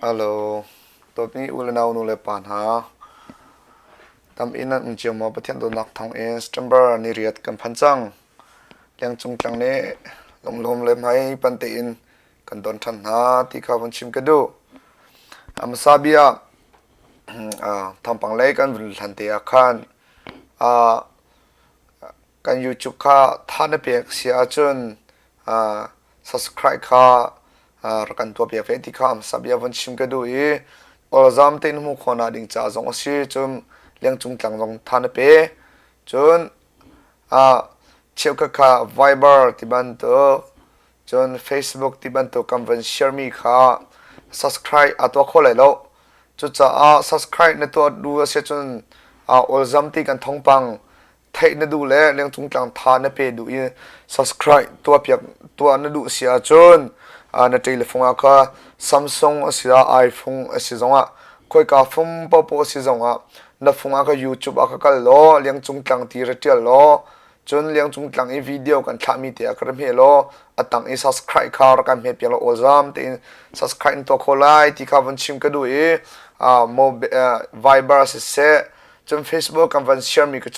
Hello, dawtmi u le nau nu le pa hna. Tam in nan um cio maw? Pathian dawtnak thawng in September ni riat kan phan cang. Lengcung tlang nih lunglawm le hmai pan tein kan don ṭhan hna ti kha vun chim ka duh. A hmasa bia thawngpang lei kan vun hlan te ah khan kan YouTube kha tha na pek si ahcun subscribe kha rak kan tuah piak ve ti kha hmasa bia vun chim ka duh i awlzam tein hmuh khawhnak ding ca zong a si cun lengcung tlang zong tha na pe cun cheukhat kha Viber ti bantuk cun Facebook ti bantuk kan van share mi kha subscribe a tuah kho lai lo cucaah subscribe na tuah duh a si cun awlzam ti kan thawngpang theih na duh le lengcung tlang tha na pe duh i subscribe tuah piak tuah na duh si ahcun na telephone ah kha Samsung a si ah iPhone a si zongah khoika phone paohpaoh a si zongah na phone ah kha YouTube ah kha kal law lengcung tlang ti ra ṭial law cun lengcung tlang i video kan thlahmi te ah kha ra hme law a tang i subscribe kha rak kan hme piak law awlzam tein subscribe in tuah kho lai ti kha vun chim ka duh i Viber siseh Cun Facebook kan van share mi cu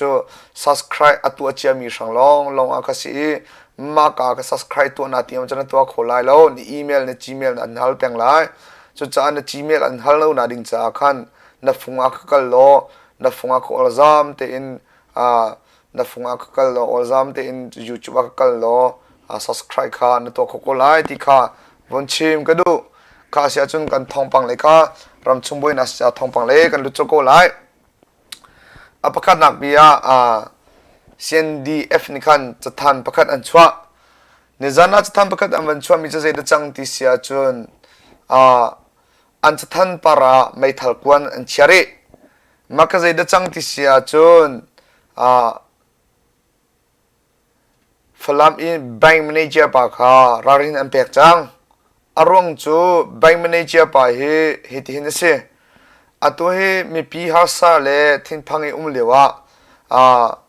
subscribe a tuah cia mi hrang lawng lawng ah ka si i mah ka ka subscribe tuah na ti cun na tuah kho lai lo na email na gmail na an hal peng lai cucaah na gmail an hal lo na ding caah khan na fung ah ka kal law na fung ah ka olzam tein na fung ah ka kal law olzam tein YouTube ah ka kal law subscribe kha na tuah kho ko lai ti kha von chim ka duh kha si ahcun kan thawngpang le kha ramchung buainak si thawngpang le kan lut ko lai a pakhatnak bi ah CNDF nih khan cathan pakhat an chuah nizan ah cathan pakhat an van chuahmi cu zei dah cang ti si ahcun an cathan par ah meithal kuan an chia rih mah ka zei dah cang ti si ahcun Falam i bank manager pa kha ralrin an pek cang. A ruang cu bank manager pa hi hitihin a si. Atu hi mipi harsa le thinphang i um lio ah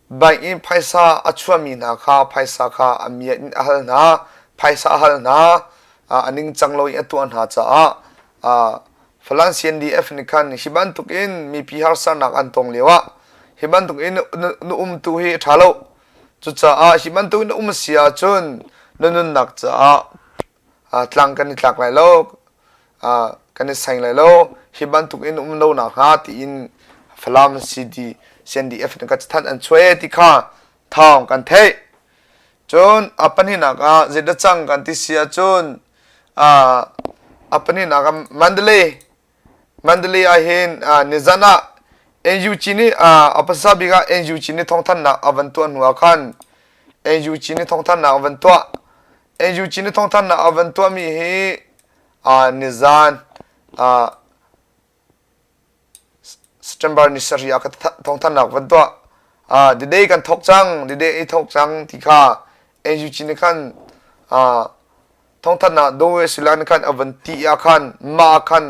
bank in phaisa a chuahmi hna kha phaisa kha a miat in a hal hna, phaisa a hal hna, a ningcang lo in a tuah hna caah Falam CNDF nih khan hi bantuk in mipi harsarnak an tong lio ah hi bantuk in na umtu hi a ṭha lo. Cucaah hi bantuk in na um si ahcun na nunnak caah tlang kan i tlak lai lo, kan i seng lai lo. Hi bantuk in um lo nakhnga tiin Falam CD CNDF nih cathanh an chuah ti kha thawng kan theih. Cun a pahnihnak ah zeidah cang kan ti si ahcun A pahnihnak ah Mandalay. Mandalay ah hin nizan ah NUG nih a hmasa bik ah NUG nih thawngthanhnak a van tuah hnu ah khan NUG nih thawngthanhnak a van tuah. NUG nih thawngthanhnak a van tuahmi hi nizan September ni sarih ah ka thawngthanhnak van tuah. The day kan thawk cang, the day i thawk cang ti kha NUG nih khan thawngthanhnak Doe Sila nih khan a van ti ah khan mah ah khan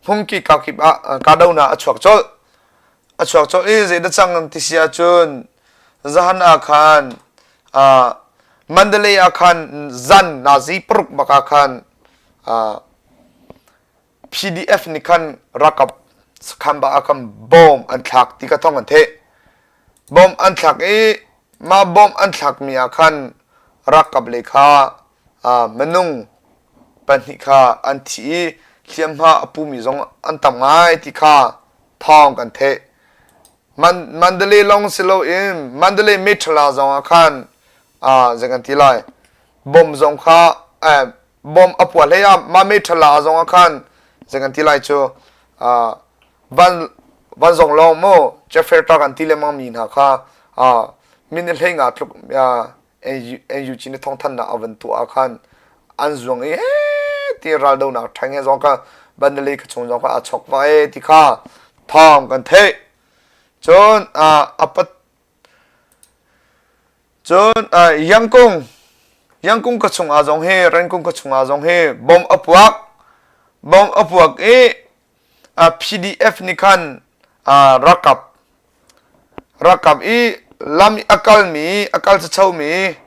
hmungki kakip ah kahdohnak a chuak colh. A chuak colh i zeidah cang ti si ahcun zahan ah khan Mandalay ah khan zan nazi paruk bak ah khan PDF nih khan ralkap sakhan ah khan bomb an thlak ti kha thawng an theih. Bomb an thlak i mah bomb an thlakmi ah khan ralkap lei kha minung pahnih kha an thi i hliamhma a pumi zong an tam ngai ti kha thawng kan theih. Mandalay lawng si loin Mandalay Methla zong ah khan zei kan ti lai bomb zong kha bom a puah hlei ah mah ṭhala zong ah khan zei kan ti lai cu van van zong lawng mu Jeffrey kan ti lengmang mi hna kha min hlei nga tluk NUG nih thawngthanhnak a van tuah ah khan an zuang i ti raldonak ṭhang he zong kha Mandalay ka chung zong kha a chok va e ti kha thawng kan theih cun a pat Cun Yangkung, Yangkung ka chungah zong hi, Rankung ka chungah zong hi bomb a puak. Bomb a puak i PDF nih khan ralkap ralkap i lam i a kalmi, a kal chachomi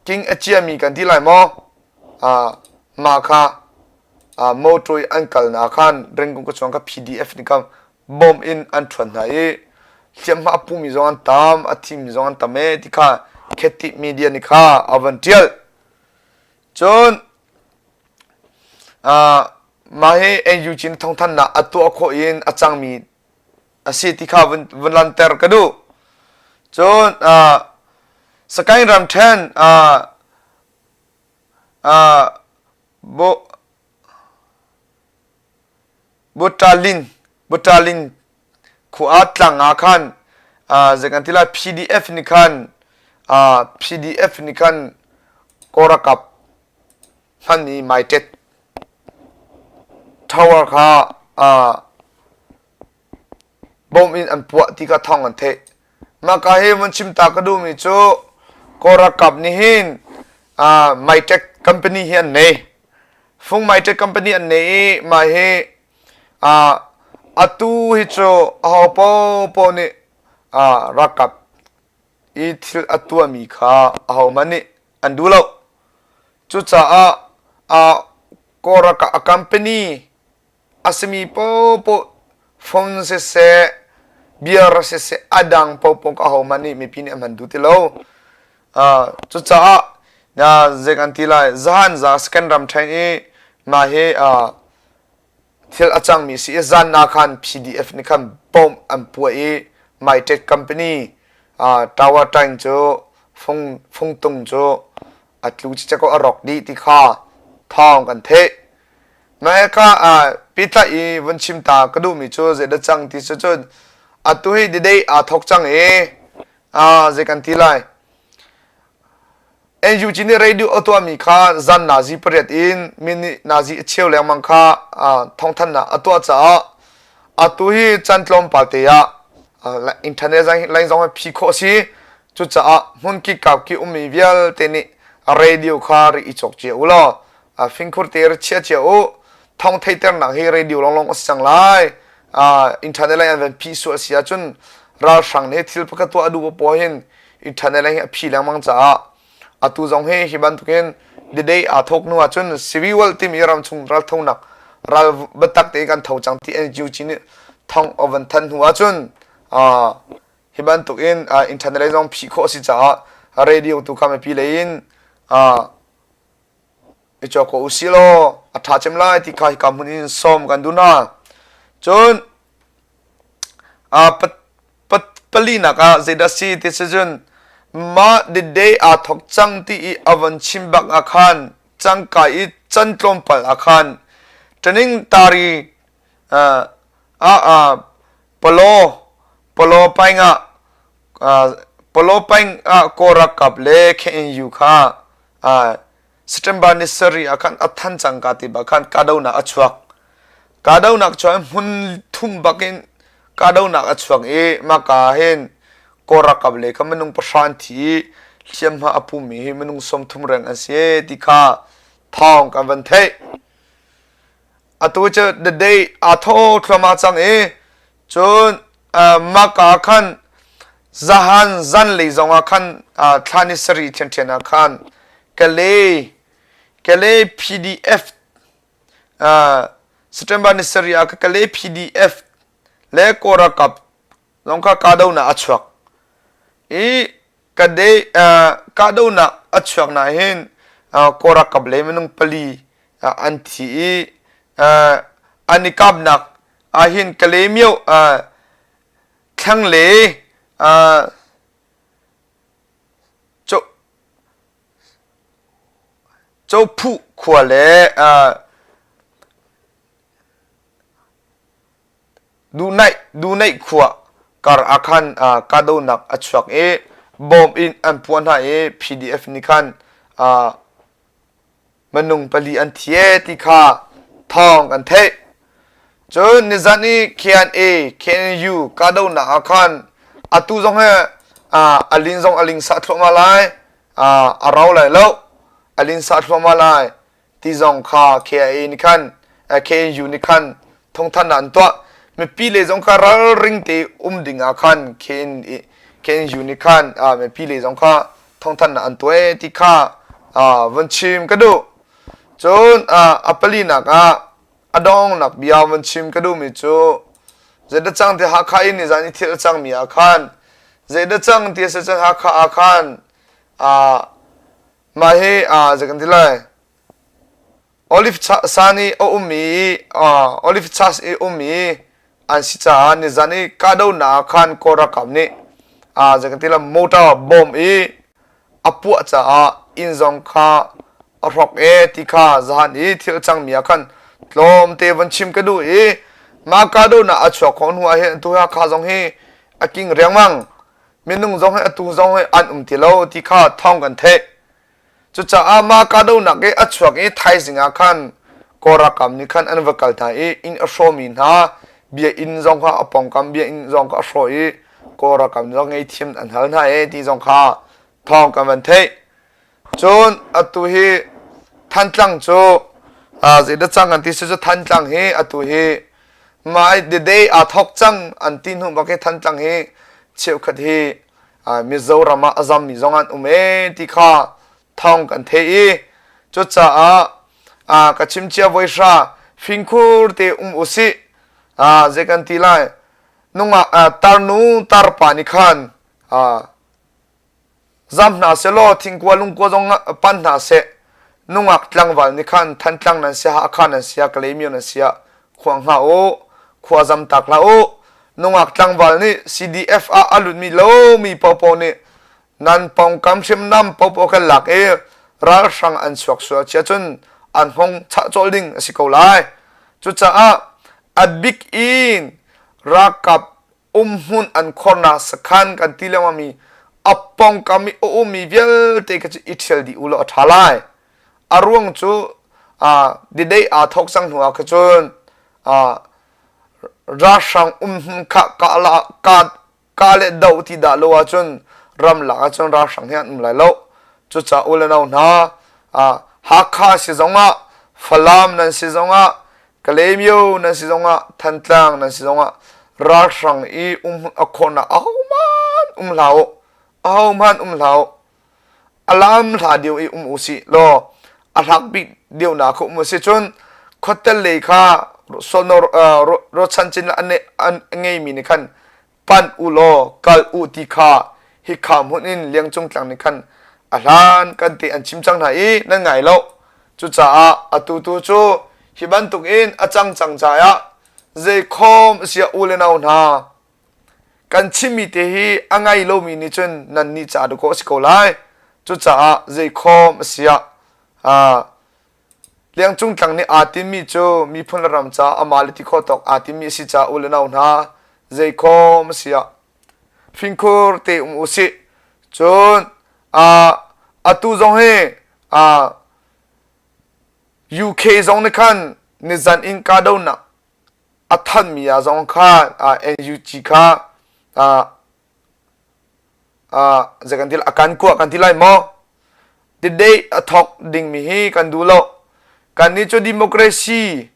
king a ciami kan ti lai maw? Mah kha motor i an kalnak khan Rangoon ka chuang kha PDF nih khan bomb in an ṭhuan hna i hliamhma a pumi zong an tam, a thimi zong an tam ee ti kha Khetti media nih kha a van ṭial. Cun mah hi NUG nih thawngthanhnak a tuah khawh in a cangmi a si ti kha vun, vun lanter ka duh. Cun Sakaing ramṭhen Butalin Butalin khua tlang ah khan zei kan ti lai PDF nih khan PDF nih khan Kawlralkap hmanmi maiṭet tower kha Bomb in an puah ti kha thawng an theih. Mahka hi vun chim ta ka duhmi cu Kawl ralkap nih hin uh, Mytech company hi an nei. Fung Mytech company an nei i mah hi uh, atu hi cu aho paohpaoh nih uh, ralkap i thil a tuahmi kha ahohmanh nih an duh lo. Cucaah uh, Kawl ralkap a company a simi paohpaoh phone siseh beer siseh a dang paohpaoh ka ahohmanh nih mipi nih an hman duh ti lo. Uh, cucaah uh, zei kan ti lai zahan za second ram ṭhen i mah hi uh, thil a cangmi si i zan na khan PDF nih khan bomb an puah i Mytech company uh, tower tank cu fung fungtung cu a tlu cicek a rawk dih ti kha thawng kan theih. Maheka ah pehtlaih i vun chim ta ka duhmi cu zeidah cang ti cu cun atu hi didei aa thawk cang i zei kan ti lai. NUG nih radio a tuahmi kha zan nazi pariat in minute nazi a cheu lengmang kha thawngthanhnak a tuah caah atu hi chan tlawmpal te ah internet line zong hi phi khawh a si. Cucaah hmun kikau ki ummi vialte nih radio kha ri i cawk cia u law fingkhur te ri chia cia u thong theiternak hi radio longlong a si cang lai internet lei an van phih sual si ahcun ralhrang nih thil pakhat tuah a duh paoh hin internet lei hi a phi lengmang caah atu zong hi hi bantukin the day aa thawk hnu ahcun civil timi ramchung ralthonak ral biatak te kan tho cang ti NUG nih thong a van than hnu ahcun hi bantukin internet lei zong phih khawh a si caah radio tu kha mipi lei in i cawk ko usih law a ṭha cem lai ti kha hika hmun in sawm kan duh hna. Cun palinak ah zeidah si ti si cun mah the day aa thawk cang ti i a von chim bak ah khan cangka i can tlawmpal ah khan training tari ah palaw palaw paing ah palaw paing ah Kawl ralkap le KNU kha September ni sarih ah khan a than cang ka ti bak khan kahdohnak a chuak. Kahdohnak chuak hmun thum bak in kahdohnak a chuak i maka hin Kawl ralkap lei kha minung pahra an thi i hliamhma a pumi hi minung 30 reng an si ti kha thawng kan van theih. Atu cu the day aa thaw thluahmah cang i Cun maka ah khan zahan zanlei zongah khan thla ni sarih ṭhianṭhian ah khan Kalay Kalay PDF September ni sarih ah Kalay PDF le Kawl ralkap zong kha kahdohnak a chuak i kahdohnak a chuak na hin Kawl ralkap lei minung pali an thi i an i kapnak ahhin Kalaymyo thlanglei Cophuh khua le Duhnaih khua kar ah khan kahdohnak a chuak i bomb in an puah hna i PDF nih khan minung pali an thi ee ti kha thawng kan theih. Cun nizan i KNA, KNU kahdohnak ah khan atu zong hi a lin zong a lingsa thluahmah lai, a rau lai lo, a linsa thluahmah lai ti zong kha KIA nih khan KNU nih khan thawngthanhnak an tuah. Mipi le zong kha ralring te um ding ah khan KNU nih khan mipi le zong kha thawngthanhnak an tuah ti kha vun chim ka duh. Cun a palinak ah a dongnak bia van chim ka duhmi cu zeidah cang ti Hakha i nizan i thil a cangmi ah khan zeidah cang ti a si cun Hakha ah khan mah hi zei kan ti lai Olive san i a ummi Olive chas i ummi an si caah nizan i kahdohnak ah khan Kawl ralkap nih zei kan ti lai motor bomb i a puah caah inn zong kha a hrawk e ti kha zahan i thil a cangmi ah khan tlawmte von chim ka duh i mah kahdohnak a chuak khawh hnu ah hin atu Hakha zong hi a king riangmang minung zong hi atu zong hi an um ti lo ti kha thawng kan theih. Cucaah mah kahdohnak i a chuak i thaizing ah khan Kawl ralkap nih khan an va kal hna i inn a hrawmi hna biakinn zong kha a pawngkam biakinn zong kha a hrawh i Kawl ralkap zong ngaihthiam an hal hna e ti zong kha thawng kan van theih. Cun atu hi Thantlang cu zeidah cang kan ti si cu Thantlang hi atu hi mah the day aa thawk cang an ti hnu bak hi Thantlang hi cheukhat hi Mizoram ah a zammi zong an um ee ti kha thawng kan theih i cucaah ka chim cia voi hra fingkhur te um usih zei kan ti lai nungak tarnu tarpa nih khan zam hna selaw thingkua lungkua zong pan hna seh nungak tlangval nih khan Thantlang nan si Hakha nan si Kalaymyo nan si khua hngah u khua zam tak hlah u nungak tlangval nih CDF ah a lutmi lomi popo nih nan pawngkam hrimnam popo kan lak i ralhrang an chuak sual chia cun an hong chah cawl ding a si ko lai cucaah a bik in ralkap umhmun an khornak sakhan kan ti lengmang mi a pawngkam i a ummi vialte kha cu i ṭhial dih u law a ṭha lai. A ruang cu didei aa thawk cang hnu ah kha cun ralhrang umhmun kha ka le do ti dah lo ahcun ramlak ahcun ralhrang hi an um lai lo. Cucaah u le nau hna Hakha si zongah Falam nan si zongah Kalaymyo nan si zongah Thantlang nan si zongah ralhrang i umhmun a khawhnak ahohmanh um hlah u ahohmanh um hlah u a lam hla deuh i um u sih law a hlak bik deuhnak kha um u si cun khuatel lei kha rochan cin an ngeimi nih khan panh u law kal u ti kha hikha hmun in liangcung tlang nih khan a hlan kan te an chim cang hna i nan ngai lo cucaah atu tu cu hi bantuk in a cang cang caah zeikhom sia u le nau hna kan chimmi te hi a ngai lomi nih cun nan nih ca dawh a si ko lai cucaah zeikhom a siah Liangcung tlang nih aa tinhmi cu miphun le ram ca amah le ti khawh tawk aa tinhmi a si caah u le nau hna zeikhom a si ah fingkhur te um u sih. Cun atu zong hi UK zong nih khan nizan in kahdohnak a thanmi ah zong khan NUG kha zei kan ti a kan kuah kan ti lai maw the day a thawk dingmi hi kan duh lo kan nih cu democracy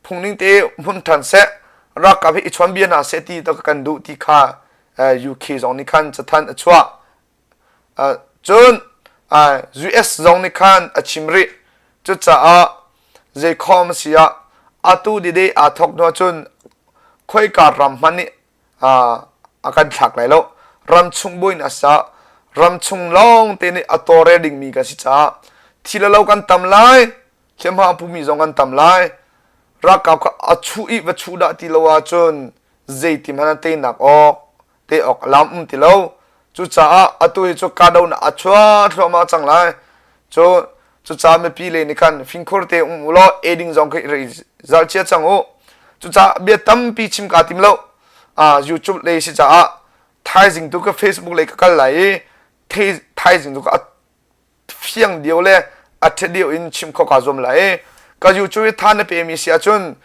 phungning te hmun than seh ralkap hi i chawn bia hna seh ti to kan duh ti kha UK zong nih khan cathan a chuah cun US zong nih khan a chim rih cucaah zeikhom si ah atu di day aa thawk hnu cun khoika ram hmanh nih a kan thlak lai lo ramchung buin a sa ramchung lawng te nih a tawlrel dingmi kan si caah thi le lo kan tam lai hliamhma a pumi zong kan tam lai ralkap kha a chuh i va chuh dah ti lo ahcun zeiti hmanh ah teinak awk te awk a lam um ti lo cucaah atu hi cu kahdohnak a chuah thluahmah cang lai cu cucaah mipi le nih khan fingkhur te um u law eiding zong khi rei zal chia cang u cucaah bia tampi chim kaa tim lo YouTube lei si caah thaizing tu ka Facebook lei ka kal lai i thaizing tu ka fiang dio le a ṭha dio in chim kho kaa zuam lai i ka YouTube i tha na pe mi si ahcun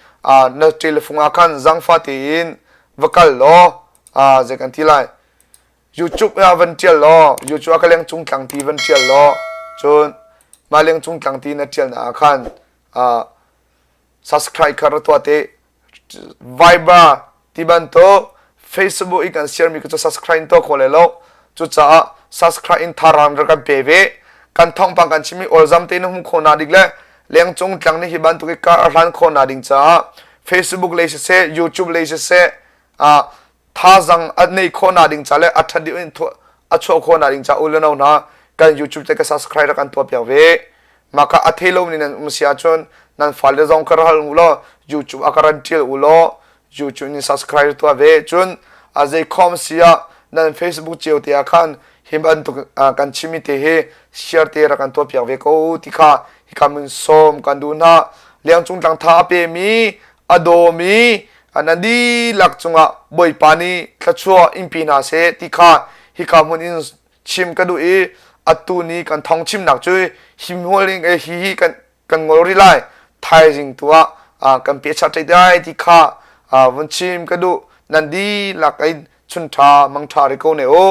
na telephone ah khan zangfa tein va kal law zei kan ti lai YouTube ah van ṭial law YouTube ah ka leng cung tlang ti van ṭial law cun mah leng cung tlang ti na ṭialnak ah khan subscribe kha ra tuah te Viber ti bantuk Facebook i kan share mi cu subscribe in tuah khawh le lo cucaah subscribe in tharang ra kan pe ve kan thawngpang kan chimmi awlzam te na hmuh khawh nak dik le. Lengcung tlang nih hi bantuk i kar a hlan khawh na ding caah Facebook lei siseh, YouTube lei siseh, thazang a nei khawh na ding ca le a ṭhat deuh in a chuah khawh na ding ca u le no hna kan YouTube te ka subscribe rak kan tuah piak ve. Maka a thei lo ni nan um si ahcun nan fale zong ka ral u law YouTube a ka ran ṭial u law YouTube in subscribe tuah ve. Cun a zei khom si ah nan Facebook cio te ah khan hi bantuk kan chimmi te hi share te rak kan tuah piak ve ko ti kha hika mun sawm kan duh hna. Lengcung tlang tha a pemi a dawmi nan dihlak cungah Bawipa nih thluachuah in pe hna seh ti kha hika hmun in chim ka duh i atu ni kan thawng chimnak cu hi hmual in hi hi kan kan ngol rih lai thaizing tu ah kan pe chat lai ti kha vun chim ka duh nan dihlak in chun ṭha mang ṭha ri ko ne u.